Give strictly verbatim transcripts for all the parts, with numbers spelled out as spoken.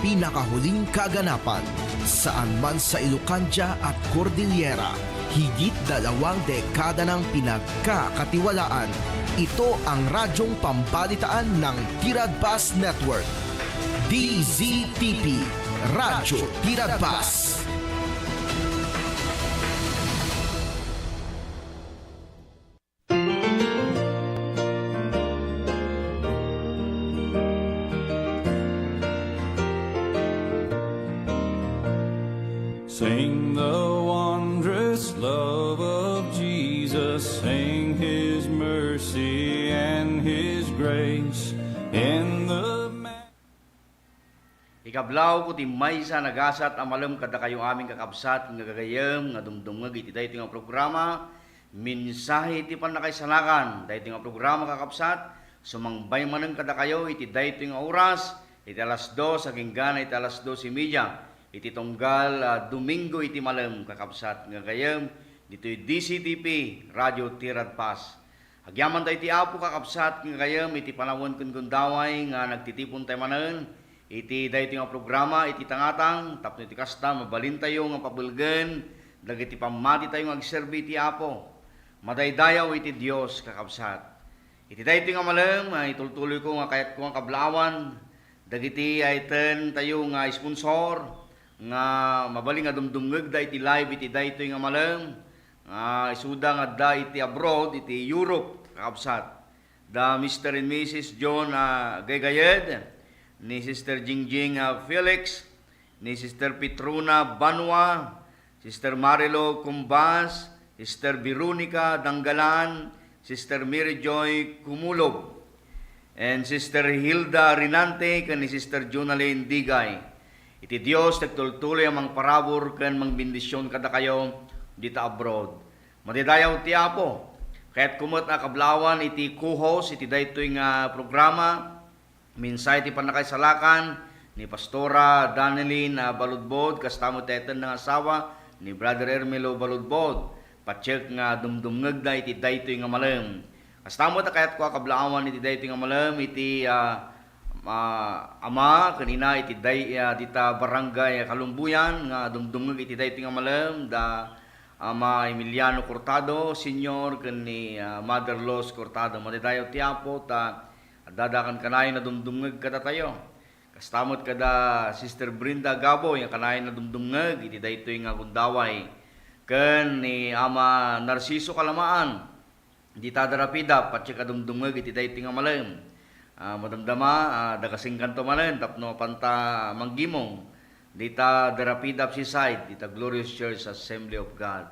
Pinakahuling kaganapan, saan man sa Ilocandia at Cordillera, higit dalawang dekada nang pinagkakatiwalaan. Ito ang radyong pambalitaan ng Tiradpas Network. D Z T P, Radyo Tiradpas. Sing the wondrous love of Jesus, sing his mercy and his grace in the ma- Ikablawko ti maysa a nagasat a malem kadakayo amin, kakabsat nga gagayem nga dumdumngeg iti daytoy nga programa, Mensahe ti Pannakaisalakan. Daytoy nga programa, kakabsat, sumangbay manen kadakayo iti daytoy nga oras, iti alas dos agingga iti alas dos y media, iti tunggal, ah, Domingo iti malem, kakabsat nga gagayem, ditoy D Z T P, Radio Tiradpas. Agyamantayo iti Apo, kakabsat nga gagayem, iti panawen ken gundaway nga nagtitipontay manen iti daytoy nga programa iti tangatang, tapno iti kasta, mabalintayo nga pabelgen dagiti pammatitayo nga agserbi iti Apo. Madaydayaw iti Dios, kakabsat. Iti daytoy nga malem, ay itultuloyko nga kayatko nga kablaawan dagiti aytentayo nga sponsor nga mabalin nga dumdumngegda iti live iti daytoy nga malem, nga isuda nga adda iti abroad, iti Europe, kakabsat. Da Mister and Missus John, ah, Gaygayed, ni Sister Jingjing, ah, Felix, ni Sister Petrona Banua, Sister Marilo Cumbas, Sister Veronica Danggalan, Sister Mary Joy Cumulob, and Sister Hilda Rinante, ken ni Sister Jonalyn Digay. Iti Dios ti agtultuloy a mangparabur ken mangbendisyon kadakayo dita abroad. Madidayaw ti Apo. Kayatko met a kablaawan iti co-host iti daytoy nga programa, Mensahe ti Pannakaisalakan, ni Pastora Danelyn, ah, Baludbod, kasta met ti aytenna nga asawa ni Brother Ermelo Baludbod. Patiek nga dumdumngegda iti daytoy nga malem. Kasta met a kayatko a kablaawan iti daytoy nga malem iti, ah, ah, ama ken ina iti day-, ah, dita Barangay Kalumbuyan nga dumdumngeg iti daytoy nga malem, da Ama Emiliano Cortado Senior ken ni, ah, Mother Los Cortado. Madidayaw ti Apo ta addada kankanayon a dumdumngeg kadatayo. Kasta met kada Sister Brenda Gaboy nga kanayon a dumdumngeg iti daytoy nga gundaway. Ken ni Ama Narciso Kalamaan, dita Darapidap, patiek a dumdumngeg iti daytoy nga malem. Ah, madamdama, ah, dagasingkanto manen tapno apanta manggimong dita Darapidap Seaside, dita Glorious Church Assembly of God.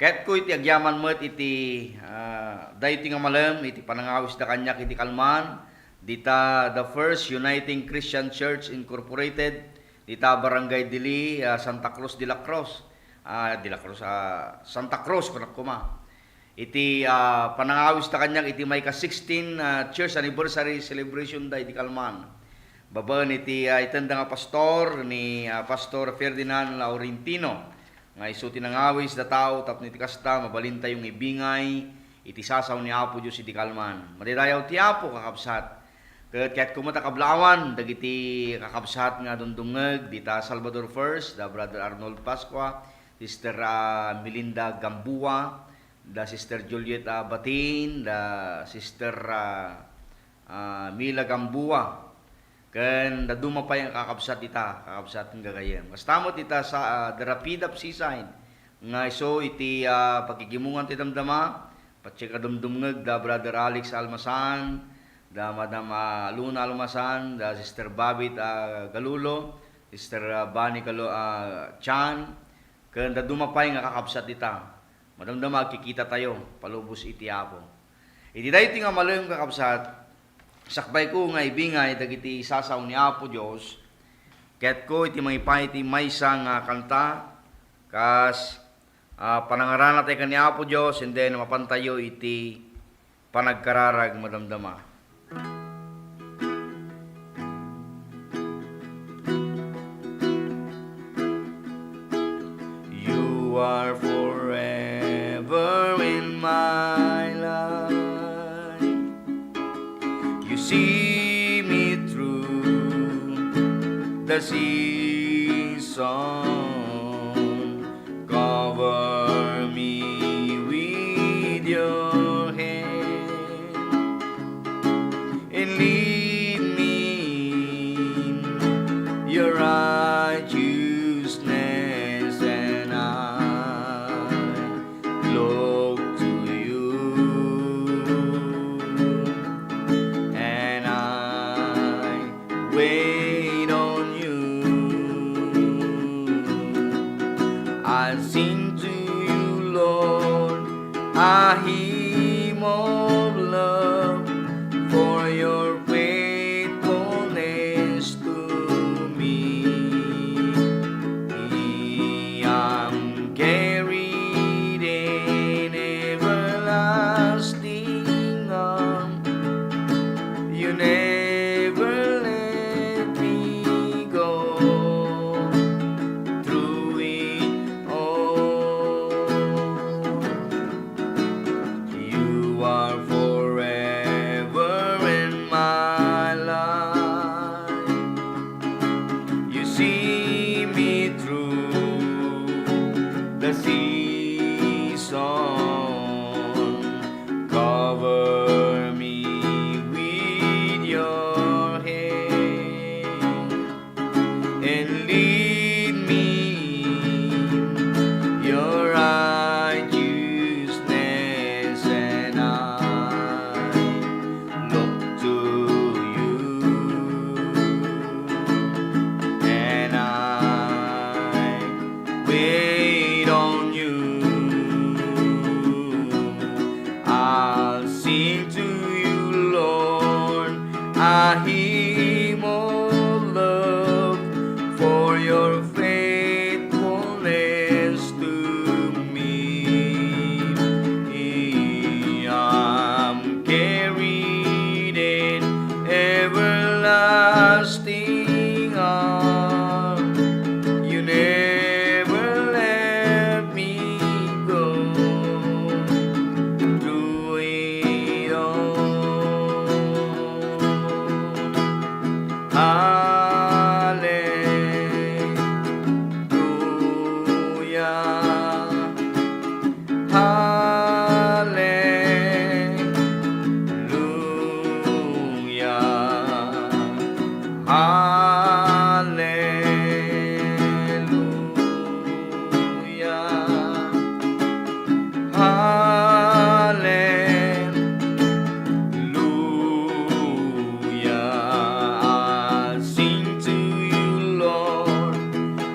Kayatko iti agyaman met iti, ah, daytoy nga malem iti panangawisda kaniak iti kalman, dita The First Uniting Christian Church Incorporated, dita Barangay Dili, ah, Santa Cruz de la Cruz. Ah, de la Cruz, ah, Santa Cruz, kunak koma. Iti, ah, panangawisda kaniak iti maika sixteen, ah, church anniversary celebration da iti kalman. Babaen iti, ah, itenda nga pastor ni, ah, Pastor Ferdinand Laurentino, nga isu ti nangawis da tao tapno iti kasta, mabalintayo nga ibingay iti sasaw ni Apo Dios iti kalman. Madidayaw ti Apo, kakabsat. Ket kayatko met a kablaawan dagiti kakabsat nga dumdumngeg dita Salvador First, da Brother Arnold Pascua, Sister, ah, Melinda Gambua, da Sister Juliet, ah, Batin, da Sister, ah, ah, Mila Gambua, ken dadduma pay nga kakabsat ita, kakabsat nga gagayem. Kasta met ita sa, ah, Darapidap Seaside, nga isu iti, ah, pakigimongan ti damdama, patiek a dumdumngeg da Brother Alex Almasan, da Madam, ah, Luna Almasan, da Sister Babit, ah, Galulo, Sister, ah, Bani Galu-, ah, Chan, ken dadduma pay nga kakabsat ita. Madamdama, agkikitatayo palubos iti Apo. Iti daytoy nga malem, kakabsat, sakbayko nga ibingay dagiti sasaw ni Apo Dios, kayatko iti mangipaay iti maysa nga kanta, kas, ah, panangaranatayo ken ni Apo Dios, and then mapantayo iti panagkararag madamdama. You are forever in my life. You see me through the season. Cover me with your hand and lead me in your righteousness, and I look to you, and I wait on you. I'll sing to you, Lord, a hymn of love for your faithfulness to me. I'm carried in everlasting arms. You never let me go through it all. You are forever in my life. You see me through the season. Cover me with your hand and lead me in your righteousness, and I look to you, and I wait on you. I'll sing to you, Lord, a hymn of love for your faithfulness to me. I'm carried in everlasting arms. You never let me go through it all. Hallelujah. Hallelujah. Hallelujah. Hallelujah. I'll sing to you, Lord,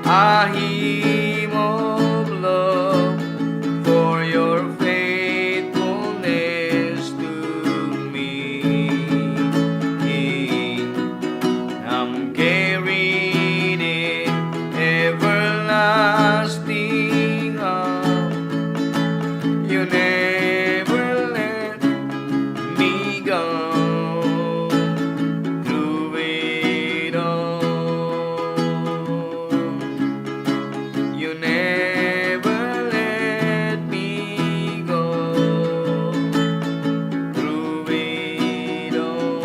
a hymn of love for your faithfulness to me. I'm carried in everlasting arms. You never let me go through it all. You never let me go through it all.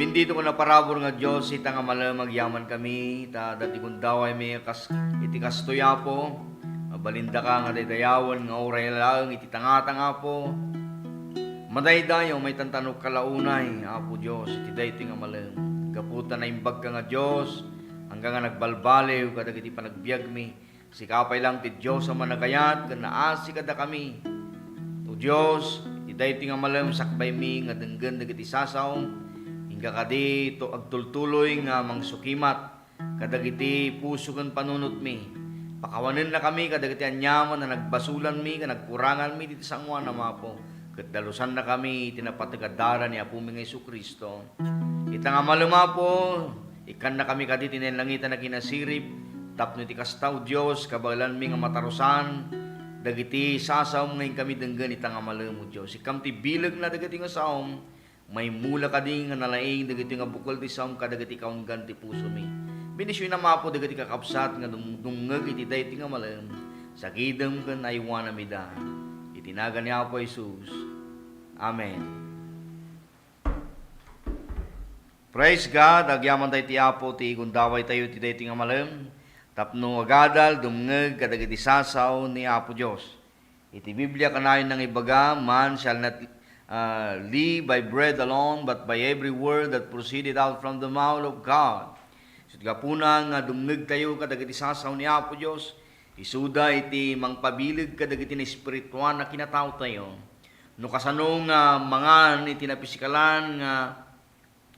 Bendito ken naparabur nga Dios, ita nga malem, agyamankami, ta adda ti gundawaymi kas-, iti kastoy, Apo. Mabalindaka nga daydayawen nga uray laeng iti tangatang, Apo. Madaydayaw, maitan ta no kalaunay, Apo Dios, iti daytoy nga malem. Gapu ta naimbagka nga Dios, angga nga nagbalbaliw kadagiti panagbiagmi. Sika pay laeng ti Dios a managayat ken naasi kadakami. O Dios, iti daytoy nga malem sakbaymi nga denggen dagiti sasaom, inka kadi to agtultuloy nga mangsukimat kadagiti puso ken panunotmi. Pakawanennakami kadagiti aniaman a nagbasolanmi ken nagkuranganmi iti sangoanam, Apo, ket dalusannakami iti napateg a dara ni Apomi nga Jesu-Cristo. Ita nga malem, Apo, ikkannakami kadi ti nainlangitan a kinasirib, tapno iti kasta, O Dios, kabaelanmi nga matarusan dagiti sasaom nga inkami denggen ita nga malem, O Dios. Ikkam ti bilegna dagiti nga saom, maimmula kadi nga nalaing dagiti nga bukel ti saom kadagiti kaunggan ti pusomi. Bendisionam, Apo, dagiti kakabsat nga dumdumngeg iti daytoy nga malem. Sagidem ken aywanam ida. Iti nagan ni Apo Jesus. Amen. Praise God! Agyamanen ti Apo ti gundaway tayo ti daytoy nga malem tapno agadal, dumngeg kadagiti sasaw ni Apo Dios. Iti Biblia, kanayon nga ibaga, "Man shall not, ah, live by bread alone, but by every word that proceeded out from the mouth of God." Ket gapuna nga dumngeg tayo kadagiti sasaw ni Apo Dios, isuda iti mangpabileg kadagiti naespirituan a kinatao tayo. No kasano nga mangan iti napisikalan nga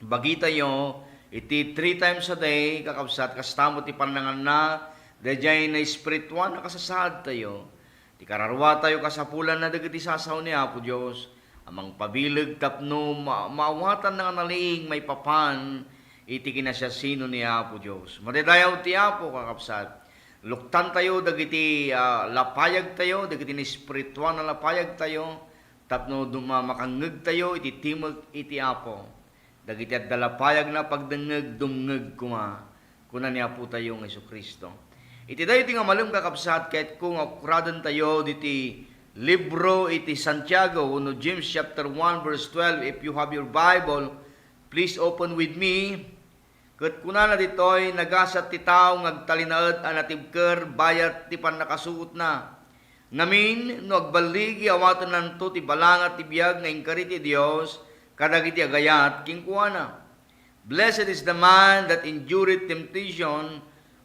bagitayo iti three times a day, kakabsat, kasta met ti pannanganna daydiay naespirituan a kasasaadtayo. Ti kararua tayo, kasapulanna dagiti sasaw ni Apo Dios a mangpabileg tapno ma-, maawatanna nga naliing maipapan iti kinasiasino ni Apo Dios. Madaydayaw ti Apo, kakabsat. Luktantayo dagiti, ah, lapayagtayo, dagiti naespirituan a lapayagtayo, tapno duma-, makangngegtayo iti timek iti Apo. Dagiti adda lapayagna a pagdengngeg, dumngeg koma, kuna ni Apotayo nga Jesu-Cristo. Iti daytoy nga malem, kakabsat, kayatko nga ukradentayo diti libro iti Santiago wenno James chapter one verse twelve. If you have your Bible, please open with me. Ket kunana ditoy, "Nagasat ti tao nga agtalinaed a natibker bayat ti pannakasuotna. Ngamin, no agballigi, awatennanto ti balangat ti biag nga inkari ti Dios kadagiti agayat kenkuana." "Blessed is the man that endureth temptation,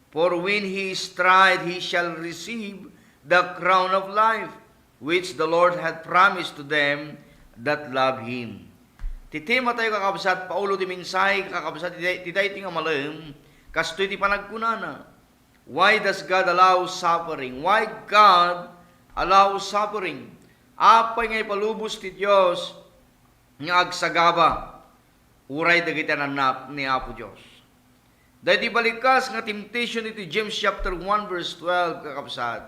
for when he is tried, he shall receive the crown of life, which the Lord hath promised to them that love him." Ti tema tayo, kakabsat, paulo ti mensahe, kakabsat, ti, ti daytoy nga malem, kastoy ti panagkunana, "Why does God allow suffering?" Why God allow suffering? Apay nga ipalubos ti Dios nga agsagaba uray dagiti annak ni Apo Dios? Daydi balikas nga temptation iti James chapter one verse twelve, kakabsat,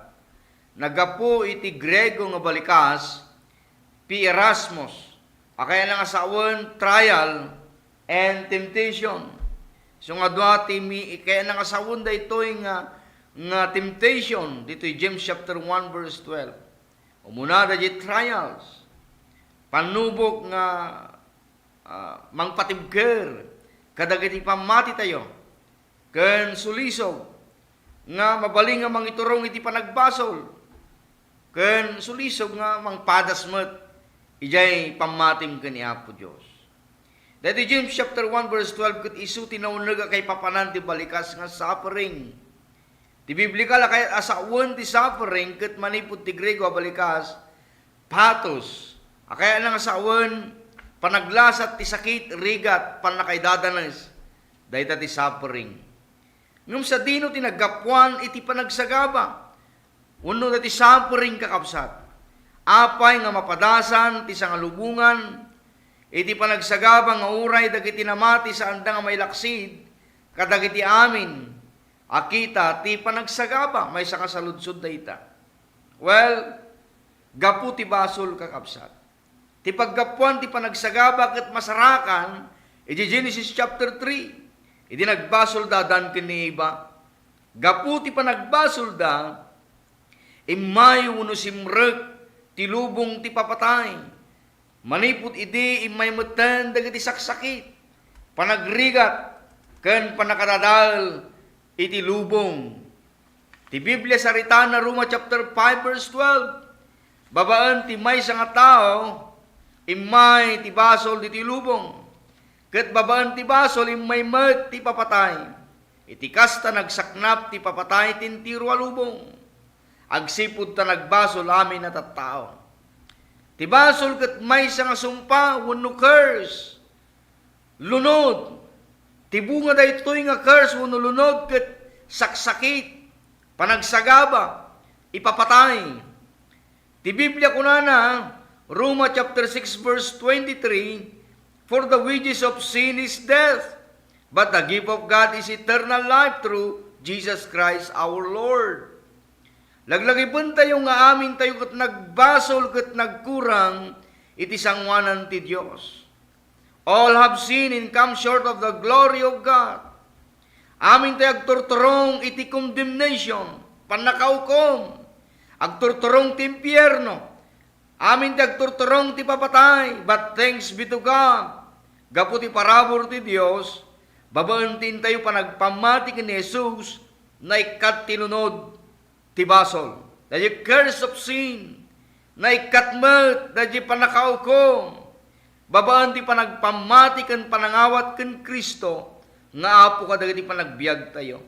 naggapu iti Griego nga balikas, peirasmos, a kayatna nga sawen, trial and temptation. So nga dua ti mi-, kayatna nga sawen daytoy nga, nga temptation ditoy James chapter one verse twelve. Umuna daydi trials, pannubok nga, ah, mangpatibker kadagiti pammatitayo, ken sulisog nga mabalin nga mangiturong iti panagbasol, ken sulisog nga mangpadas met idiay pammatim ken ni Apo Dios. Daytoy James chapter one verse twelve ket isu ti nauneg a kaipapanan ti balikas nga suffering. Ti biblikal a kayat a sawen ti suffering ket manipud ti Griego a balikas, pathos, a kayatna nga sawen, panaglasat ti sakit, rigat, pannakaidadanes. Dayta ti suffering. Ngem sadino ti naggapuan iti panagsagaba wenno daytoy suffering, kakabsat? Apay nga mapadasan ti sangalubongan iti panagsagaba nga uray dagiti namati saanda nga mailaksid kadagiti amin a kita ti panagsagaba? Maysa nga saludsod dayta. Well, gapu ti basol, kakabsat. Ti paggapuan ti panagsagaba ket masarakan iti Genesis chapter three, idi nagbasolda Adan ken ni Eva. Gapu ti panagbasolda, immay wenno simrek ti lubong ti papatay. Manipud idi, immay metten dagiti saksakit, panagrigat, ken pannakadadael iti lubong. Ti Biblia saritana, Roma chapter five verse twelve, babaen ti maysa nga tao, immay ti basol ditoy lubong, ket babaen ti basol, immay met ti papatay. Iti kasta, nagsaknap ti papatay ti entero a lubong, agsipud ta nagbasol amin a tattao. Ti basol ket maysa nga sumpa wenno curse. Lunod. Ti bunga daytoy nga curse wenno lunod ket saksakit, panagsagaba, ipapatay. Ti Biblia kunana, Roma chapter six verse twenty-three, "For the wages of sin is death, but the gift of God is eternal life through Jesus Christ our Lord." Laglagipentayo nga amintayo ket nagbasol ket nagkurang iti sangoanan ti Dios. All have sinned and come short of the glory of God. Amintayo agturturong iti condemnation, pannakaukom, agturturong ti impierno. Amintayo agturturong ti papatay, but thanks be to God, Gapu ti parabur ti Dios, babaen ti intayo panagpammati ken ni Jesus, naikkat ti lunod ti basol. The curse of sin, naikkat met daydi pannakaukom, babaen ti panagpammati ken panangawat ken Cristo nga Apo kadagiti panagbiagtayo.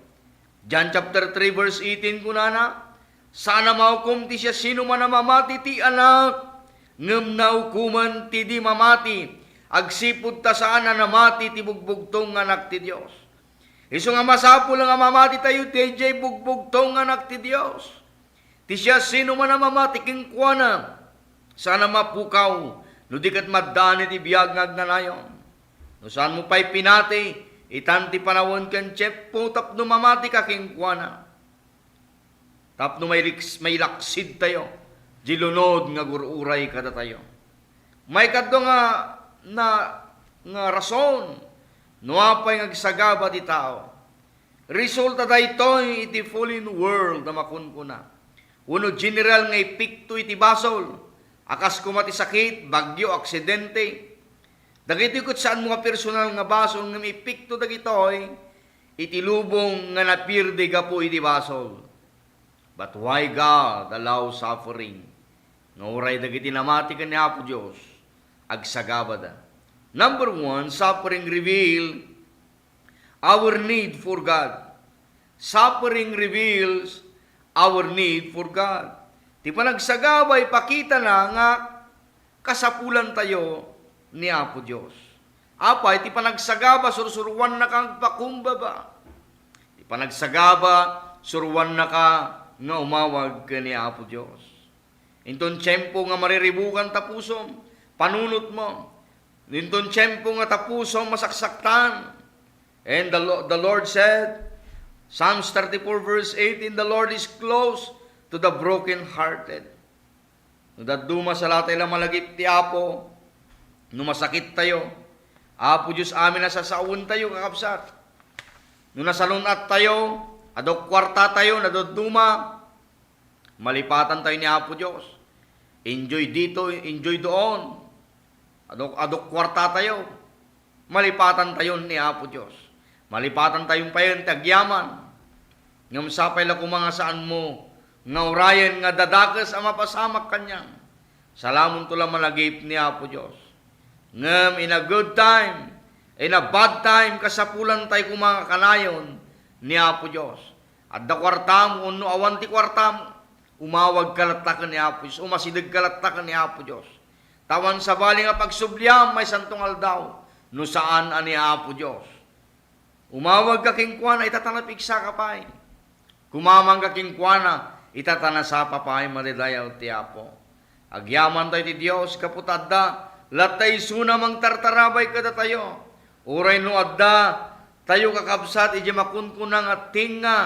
John chapter three verse eighteen kunana, "Saan a maukom ti siasinoman a mamati ti Anak, ngem naukomen ti di mamati, agsipud ta saan a namati ti bugbugtong nga Anak ti Dios." Isu nga masapul nga mamati tayo daydiay bugbugtong nga Anak ti Dios. Ti siasinoman a mamati kenkuana, saan a mapukaw no di ket maddaan iti biag nga agnanayon. No saanmo pay pinati, itan ti panawen ken tiempo tapno mamatika kenkuana. Tapno mailiks-, mailaksidtayo di lunod nga agur-uray kadatayo. Maikadua nga, na, nga rason no apay nga agsagaba ti tao. Resulta daytoy iti fallen world a makunkuna, wenno general nga epekto iti basol, a kas koma ti sakit, bagyo, aksidente. Dagitoy ket saanmo nga personal nga basol ngem epekto dagitoy iti lubong nga napierde gapu iti basol. But why God allow suffering? Nga uray dagiti namati ken ni Apo Dios, agsagabada. Number one, suffering reveal our need for God. Suffering reveals our need for God. Ti panagsagaba, ipakitana nga kasapulantayo ni Apo Dios. Apay, ti panagsagaba, sursuruannaka nga agpakumbaba. Ti panagsagaba, suruannaka nga umawag ken ni Apo Dios. Inton tiempo nga mariribukan ta pusom, panunotmo. Inton tiempo nga ta pusom, masaksaktan. And the Lo-, the Lord said, Psalms thirty-four verse eighteen, "The Lord is close to the brokenhearted." No dadduma, salatay la malagip ti Apo. No masakittayo, Apo Dios amin a sasawen tayo, kakabsat. No nasalun-at tayo, adu kuarta tayo, no dadduma, malipatan tayo ni Apo Dios. Enjoy dito, enjoy doon. Adu, adu kuarta tayo. Malipatan tayon ni Apo Dios. Malipatan tayon payen ti agyaman. Ngem sapay la koma nga saanmo nga urayen nga dadakes a mapasamak kaniam. Salamonto la malagip ni Apo Dios. Ngem in a good time, in a bad time, kasapulan tayo koma nga kanayon ni Apo Dios. Adda kuartam, wenno awan ti kuartam, umawag ka latta ken ni Apo Dios, umasideg ka latta ken ni Apo Dios. Ta awan sabali nga pagsubliam maysanto nga aldaw, no saan a ni Apo Dios. Umawag ka kenkuana, ita ta napigsaka pay. Kumamang ka kenkuana, ita ta nasapa pay, madidayaw ti Apo. Agyaman tayo ti Dios, gapu ta adda, latta isuna mangtartarabay kadatayo. Uray no adda, tayo kakabsat, idiay makunkuna nga tengnga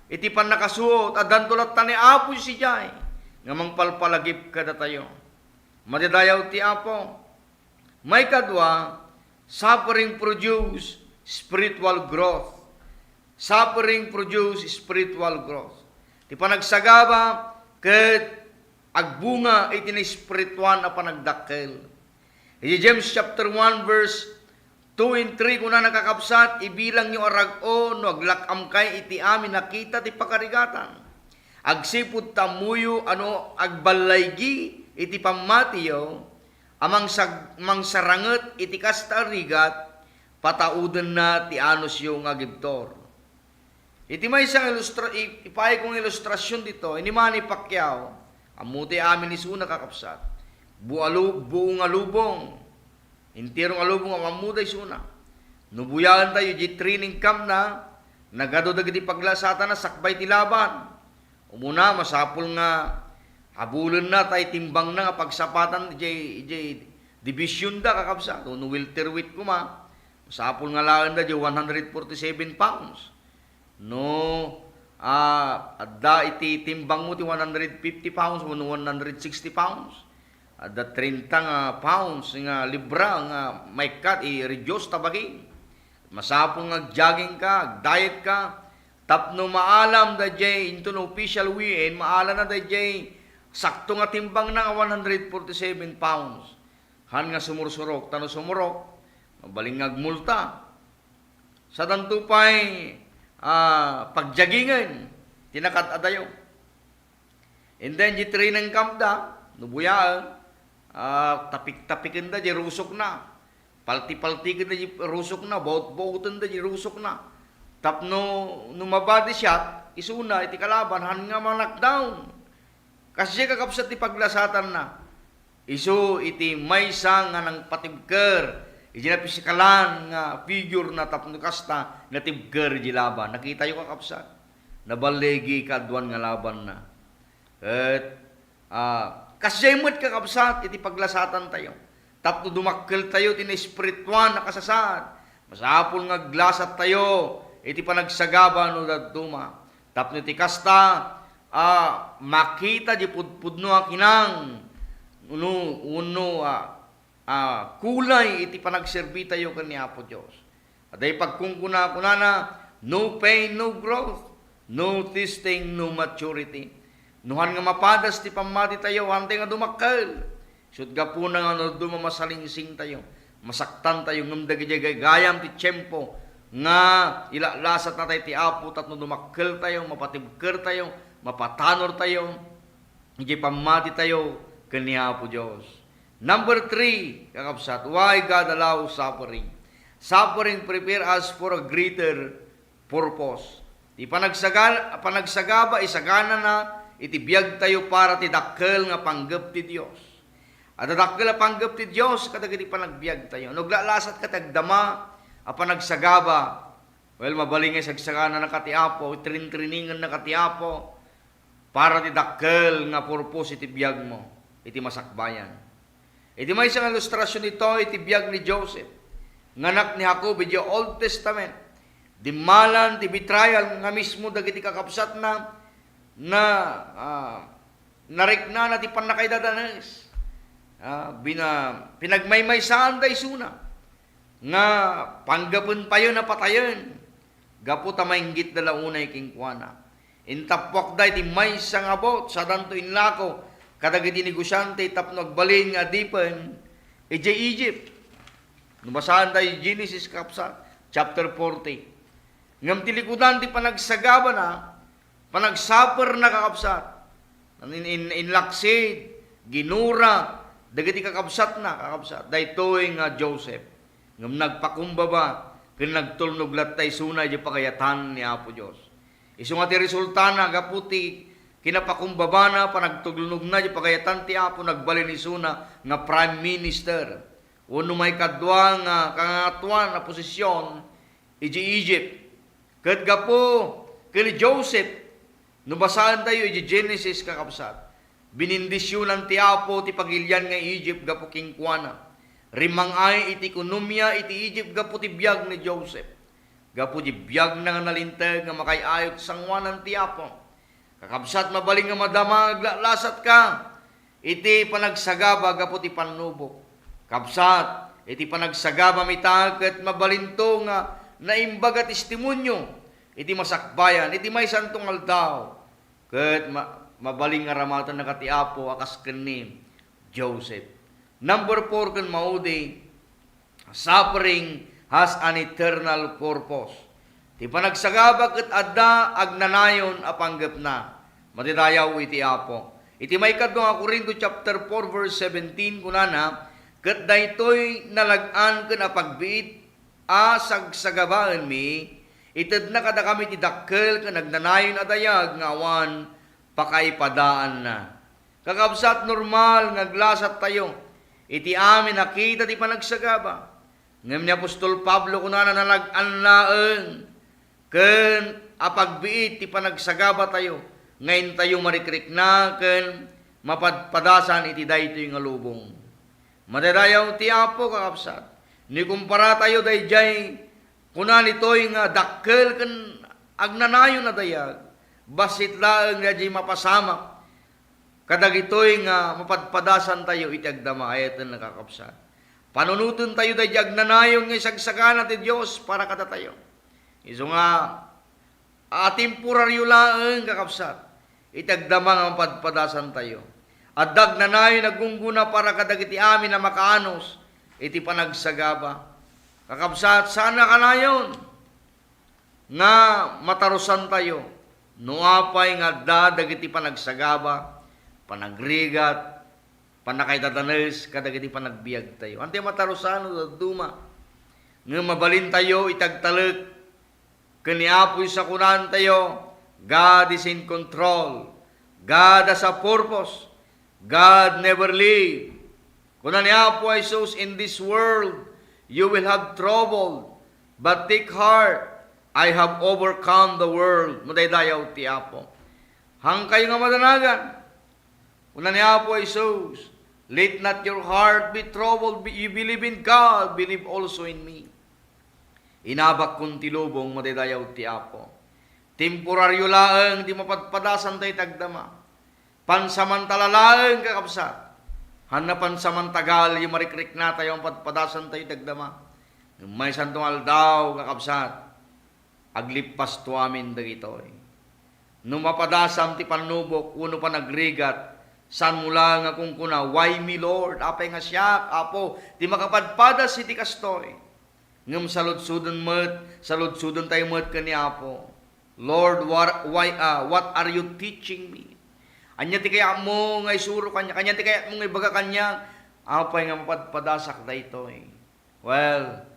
iti pannakasuot, addanto latta ni Apo Dios idiay nga mangpalpalagip kadatayo. Madidayaw ti Apo. Maikadua, suffering produce spiritual growth. Suffering produce spiritual growth. Ti panagsagaba ket agbunga iti naespirituan a panagdakkel. Iti James chapter one verse two and three, kunana, kakabsat, ibilangyo a rag-o no aglak-amkay iti amin a kita ti pakarigatan. Agsipud ta ammoyo a no agballaygi iti pammatiyo, a mangsag-, mangsaranget iti kasta a rigat, pataudenna ti anusyo nga agibtur. Iti maysa nga ilustra-, i-, ipaay ko nga ilustrasion dito, ni Manny Pacquiao, ammo ti amin isuna, kakabsat. Bualu-, buo nga lubong. Entero nga lubong, ammo da isuna. No buyaen tayo, di training camp na, nagadu dagiti paglasatana, sakbay ti laban. Umuna, masapul nga habulenna ta itimbangna nga pagsapatan idiay, idiay division da, kakabsat. No welterweight koma, masapul nga laenda idiay one hundred forty-seven pounds. No, ah, adda iti timbangmo ti one hundred fifty pounds wenno one hundred sixty pounds, adda treinta nga pounds nga libra nga maikkat, i-reduce ta bagim. Masapul nga ag-jogging ka, ag-diet ka, tapno maalam daydiay inton official weigh-in, maalam na daydiay sakto nga timbangna nga one hundred forty-seven pounds. Haan nga sumursurok, ta no sumurok, Mabalin nga agmulta. Sadanto pay, ah, pagjagingen ti nakad-adayo. And then, di training camp da, no buyaen, ah, tapik-tapikenda di rusokna. Palti-paltikenda di rusokna, baut-bautenda di rusokna. Tapno, no mabody shot, isuna iti kalaban, haan nga ma-knockdown. Kasdiay, kakabsat, ti paglasatanna. Isu iti maysa nga nangpatibker iti napisikalan nga figure na tapno kasta natibker iti laban. Nakitayo, kakabsat? Naballigi kaaduan nga labanna. Ket, ah, kasdiay met, kakabsat, iti paglasatantayo. Tapno dumakkeltayo ti naespirituan a kasasaad, masapul nga aglasattayo iti panagsagaba no dadduma. Tapno iti kasta, ah, makita di pudpudno a kinang, no, wenno, ah, ah, kulay iti panagserbitayo ken ni Apo Dios. Adda pagkunkuna, kunana, "No pain, no growth, no testing, no maturity." No haan nga mapadas ti pammatitayo, haantay nga dumakkel. Isut' gapuna nga no dadduma, masalingsingtayo, masaktantayo, ngem dagiti gaygayam ti tiempo nga ilalasatnatayo ti Apo tapno dumakkeltayo, mapatibkertayo, mapatanortayo iti pammatitayo ken ni Apo Dios. Number three, kakabsat, why God allows suffering. Suffering prepare us for a greater purpose. Ti panagsaga-, panagsagaba, isaganana iti biagtayo para ti dakkel nga panggep ti Dios. Adda dakkel a panggep ti Dios kadagiti panagbiagtayo. No aglalasatka ti agdama a panagsagaba, well, mabalin nga isagsagananaka ti Apo, trintrininennaka ti Apo, para ti dakkel nga purpose iti biagmo iti masakbayan. Iti maysa nga ilustrasion ditoy iti biag ni Joseph, nga anak ni Jacob, idiay Old Testament. Dimmalan ti betrayal nga mismo dagiti kakabsatna na, ah, nariknana ti pannakaidadanes. Ah, bina-, pinagmaymaysaanda isuna nga panggapen payen a patayen gapu ta mainggitda la unay kenkuana. Intappuakda iti maysa nga boat, sadanto inlako kadagiti negosiante tapno agbalin nga adipen idiay Egypt. No basaen tayo Genesis, kakabsat, chapter forty. Ngem ti likudan ti panagsagabana, panagsaperna, kakabsat, in-, in-, inlaksid, ginura dagiti kakabsatna, kakabsat, daytoy nga Joseph. Ngem nagpakumbaba ken nagtulnog latta isuna idiay pagayatan ni Apo Dios. Isu nga ti resultana, gapu ti kinapakumbabana, panagtulnogna idiay pagayatan ti Apo, nagbalin isuna nga prime minister, wenno maikadua nga kangangatoan a posision idiay Egypt. Ket gapu ken ni Joseph, no basaentayo idiay Genesis, kakabsat, binindisionan ti Apo ti pagilian nga Egypt gapu kenkuana. Rimmang-ay iti ekonomia iti Egypt gapu ti biag ni Joseph. Gapu ti biagna nga nalinteg nga makaay-ayo ti sangoanan ti Apo. Kakabsat, mabalin nga madama nga aglalasatka iti panagsagaba gapu ti pannubok. Kabsat, iti panagsagabam ita ket mabalinto nga naimbag a testimonio iti masakbayan, iti maysanto nga aldaw. Ket ma-, mabalin nga aramatennaka ti Apo a kas ken ni Joseph. Number four ken maudi, suffering has an eternal purpose. Ti panagsagaba ket adda agnanayon a panggepna. Madidayaw iti Apo. Iti maikadua nga Corinto chapter four verse seventeen, kunana, "Ket daytoy nalag-an ken apagbiit a sagsagabaenmi, itedna kadakami ti dakkel ken agnanayon a dayag nga awan pakaipadaanna." Kakabsat, normal nga aglasattayo iti amin a kita ti panagsagaba. Ngem ni apostol Pablo kunana, nalag-an laeng ken apagbiit ti panagsagabatayo nga intayo marikrikna ken mapadpadasan iti daytoy nga lubong. Madaydayaw ti Apo, kakabsat. No ikumparatayo daydiay kuna ditoy nga dakkel ken agnanayon a dayag, bassit laeng daydiay mapasamak kadagitoy nga mapadpadasantayo iti agdama. Ayaten, kakabsat. Panunotentayo daydiay agnanayon nga isagsagana ti Dios para kadatayo. Isu nga, a temporario laeng, kakabsat, iti agdama nga mapadpadasantayo. Adda agnanayon a gunggona para kadagiti amin a makaanus iti panagsagaba. Kakabsat, saan a kanayon nga matarusantayo no apay nga adda dagiti panagsagaba, panagrigat, pannakaidadanes kadagiti panagbiagtayo. Ania ti matarusan no dadduma? Ngem mabalintayo iti agtalek ken ni Apo Dios a kunantayo, "God is in control. God has a purpose. God never leave." Kuna ni Apo Jesus, "In this world, you will have trouble, but take heart, I have overcome the world." Madaydayaw ti Apo. Haankayo nga madanagan. Kuna ni Apo Jesus, "Let not your heart be troubled. You believe in God, believe also in me." Inabakkon ti lubong, madaydayaw ti Apo. Temporario laeng ti mapadpadasantayo iti agdama. Pansamantala laeng, kakabsat. Haanna pansamantagal ti marikriknatayo a mapadpadasantayo iti agdama. Ngem maysanto nga aldaw, kakabsat, aglippasto amin dagitoy. No mapadasam ti pannubok wenno panagrigat, saanmo laeng nga kunkuna, "Why me, Lord? Apay nga siak, Apo, ti makapadpadas iti kastoy?" Ngem saludsoden met, saludsodentayo met ken ni Apo, "Lord, what, why, ah, what are you teaching me? Ania ti kayatmo nga isuro kaniak? Ania ti kayatmo nga ibaga kaniak? Apay nga mapadpadasak daytoy?" Well,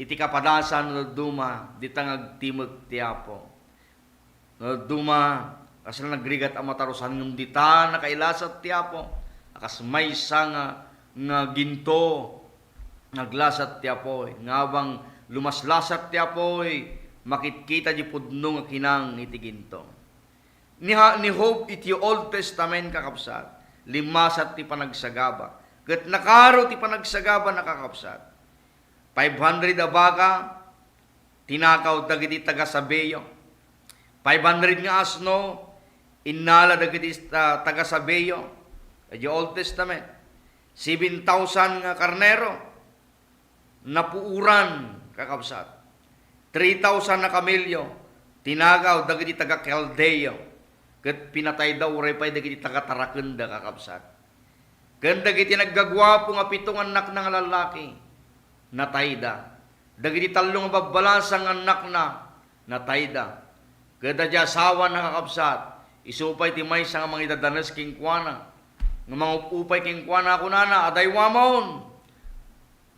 iti kapadasan no dadduma, dita nga agtimek ti Apo. No dadduma, kasla nagrigat a matarusan, ngem dita nakailasat ti Apo. A kas maysa nga, nga ginto, naglasat ti Apoy. Nga abang lumaslasat ti Apoy, makitkita di pudno nga kinang iti ginto. Ni, ni Job iti Old Testament, kakabsat, limmasat ti panagsagaba. Ket nakaro ti panagsagaba na, kakabsat. Five hundred a baka, tinakaw dagiti taga-Sabeo. Five hundred nga asno, innala dagiti ta-, taga-Sabeo. Iti Old Testament. Seven thousand nga karnero, napuoran, kakabsat. Three thousand a kamelio, tinakaw dagiti taga-Caldeo, ket pinatayda uray pay dagiti taga-tarakenda, kakabsat. Ken dagiti naggaguapo nga pito nga annakna nga lallaki, natayda. Dagiti tallo nga babbalasang nga annakna, natayda. Ket daydi asawana, kakabsat, isu pay ti maysa nga mangidadanes kenkuana, nga mangup-upay kenkuana, kunana, "Adaywamon,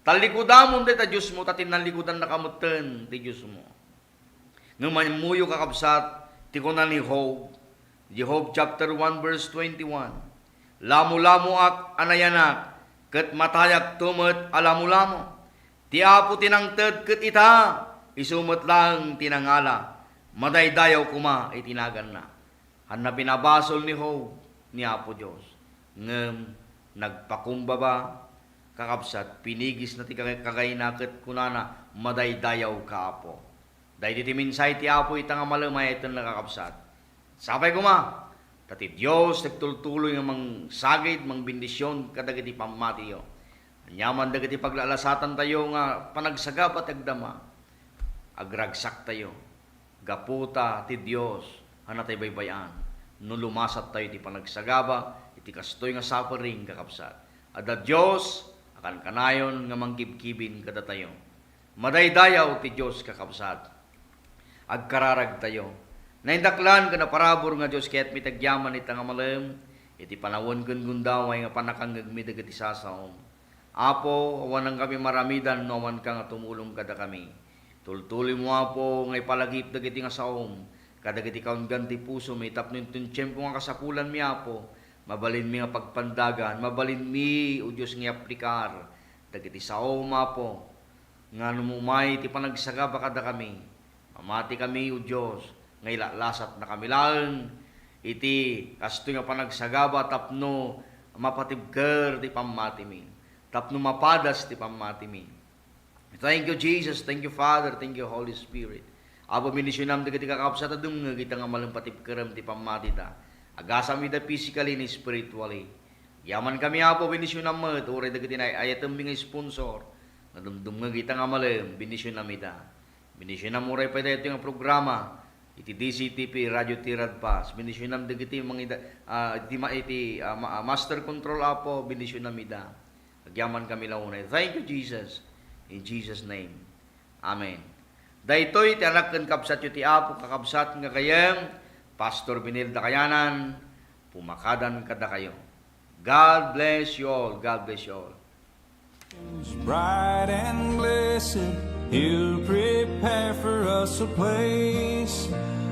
tallikudamon dayta diosmo, ta tinnallikudannaka metten ti diosmo." Ngem ammoyo, kakabsat, ti kuna ni Job, Job chapter one, verse twenty-one, "Lamulamoak a nayanak, ket matayakto met a lamulamo. Ti Apo ti nangted ket ita, isu met laeng ti nangala. Madaydayaw koma iti naganna." Haanna pinabasol ni Job ni Apo Dios, ngem nagpakumbaba, kakabsat, pinigisna ti kagay-, kagayna ket kunana, "Madaydayaw ka, Apo." Daydi ti mensahe ti Apo ita nga malem a ayatenna, kakabsat. Sapay koma, ta ti Dios nagtultuloy nga mangsagid, mangbendision kadagiti pammatiyo. Aniaman dagiti paglalasatantayo nga panagsagaba ti agdama, agragsaktayo. Gapu ta ti Dios a natay baybay-an, no lumasattayo iti panagsagaba iti kastoy nga suffering, kakabsat. Adda Dios a kankanayon nga mangkibkibin kadatayo. Madaydayaw ti Dios, kakabsat. Agkararagtayo. Naindaklan ken naparabur nga Dios, kayatmi ti agyaman ita nga malem iti panawen ken gundaway nga pannakangngegmi dagiti sasaom. Apo, awanankami maramidan no awanka nga tumulong kadakami. Tultuloymo, Apo, nga ipalagip dagiti nga saom kadagiti kaunggan ti pusomi tapno inton tiempo nga kasapulanmi, Apo, mabalinmi nga pagpandagan, mabalinmi, O Dios, nga iaplikar dagiti saom, Apo, nga no umay ti panagsagaba kadakami, mamatikami, O Dios, nga ilalasatnakami laeng iti kastoy nga panagsagaba tapno mapatibker ti pammatimi, tapno mapadas ti pammatimi. Thank you, Jesus. Thank you, Father. Thank you, Holy Spirit. Apo, bendisionam dagiti kakabsat a dumngeg ita nga malem, patibkerem ti pammatida. Agasam ida physically and spiritually. Yaman kami, Apo, bendisionam met, uray dagiti naay-ayatemmi nga sponsor nga dumdumngeg ita nga malem, bendisionam ida. Bendisionam uray pay daytoy nga programa iti D C T P, Radio Tirad Paz. Bendisionam dagiti mangida-, ah, iti ma-, iti, ah, ma-, ah, master control, Apo, bendisionam ida. Agyaman kami la unay. Thank you, Jesus. In Jesus' name. Amen. Daytoy ti anak ken kabsatyo ti Apo, kakabsat nga gayyem, Pastor Benel Dakayanan, pumakadan kadakayo. God bless you all. God bless you all. Bright and blessed, he'll prepare for us a place.